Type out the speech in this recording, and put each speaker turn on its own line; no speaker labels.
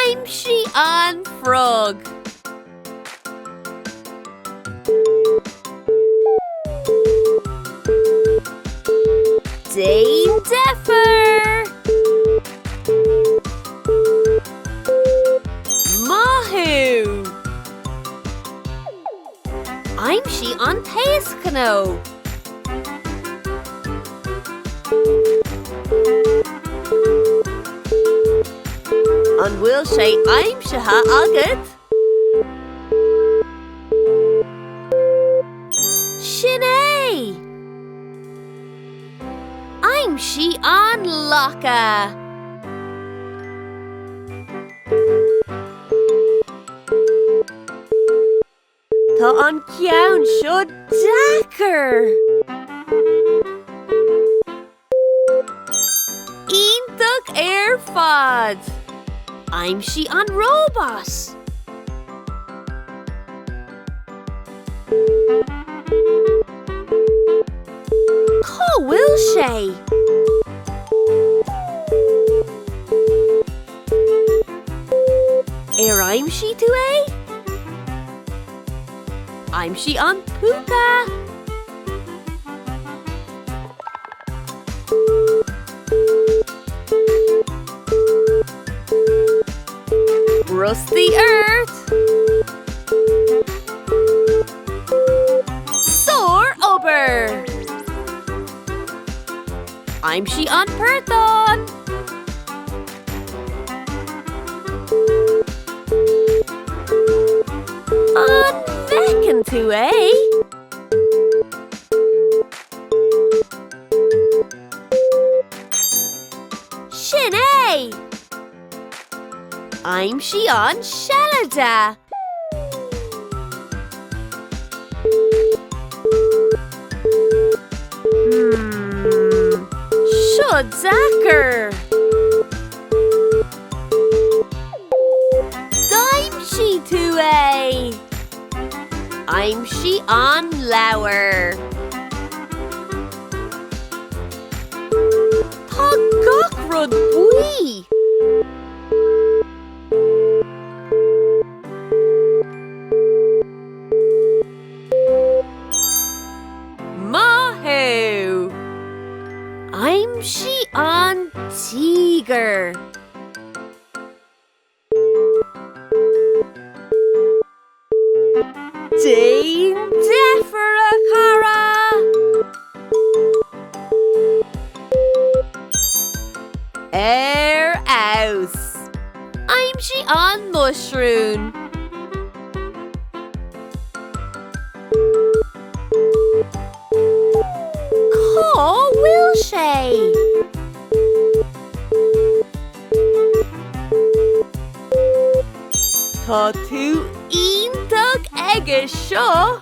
Aimsigh an frog. Déan deifir! Maith thú! Aimsigh an t-easchnó. An bhfuil sé aimsithe agat? Sin é! Aimsigh an lacha. Tá an ceann seo deacair! Iontach ar fad! Aimsigh an róbat! Cá bhfuil sé? Ar aimsigh tú é? Aimsigh an púca! Brostaigh ort! Sár-obair! Aimsigh an portán! An bhfeiceann tú é? Sin é! Aimsigh an seilide! Hmm, seo deacair! D'aimsigh tú é! Aimsigh an leabhar! Tá gach rud buí! Maith thú! Aimsigh an tíogar! Déan deifir, a chara! Ar fheabhas! Aimsigh an muisriún! Cá bhfuil sé? Tá tú iontach aige seo!